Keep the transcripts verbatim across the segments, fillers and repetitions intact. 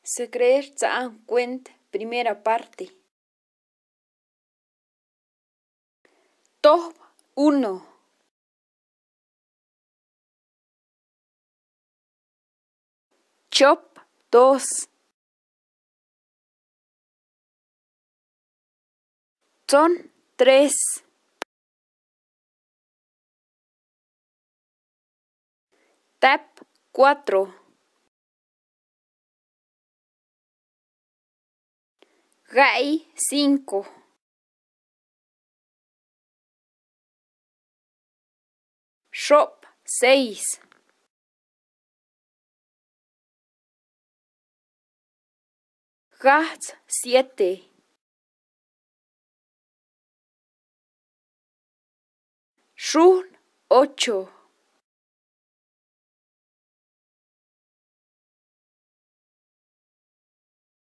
Secret Zaancuent, primera parte. Tojb uno. Chop dos. Tzon tres. Tap cuatro. Gaay cinco. Xhoop seis. Gajtz siete. Xhujn ocho.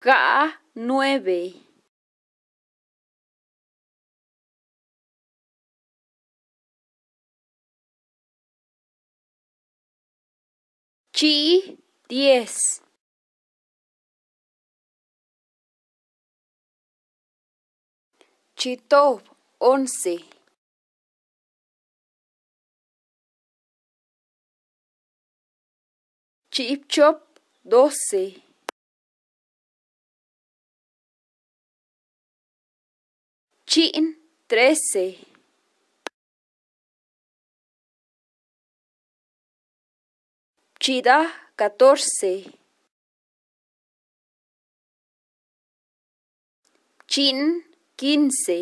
Gaa nueve. Chii diez. Chitob once. Chiꞌ bchop doce. Chiꞌn trece. Chiꞌda catorce. Chiꞌn quince.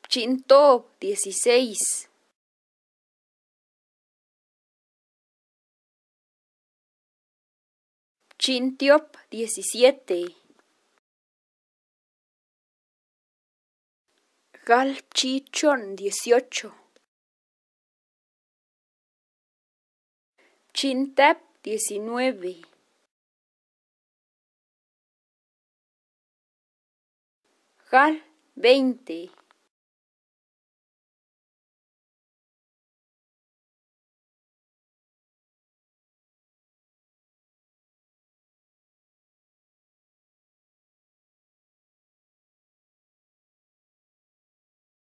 Chiꞌn tob dieciséis. Chiꞌn tiop diecisiete. Gal bchi choon dieciocho. Chiꞌn tap diecinueve. Gal veinte.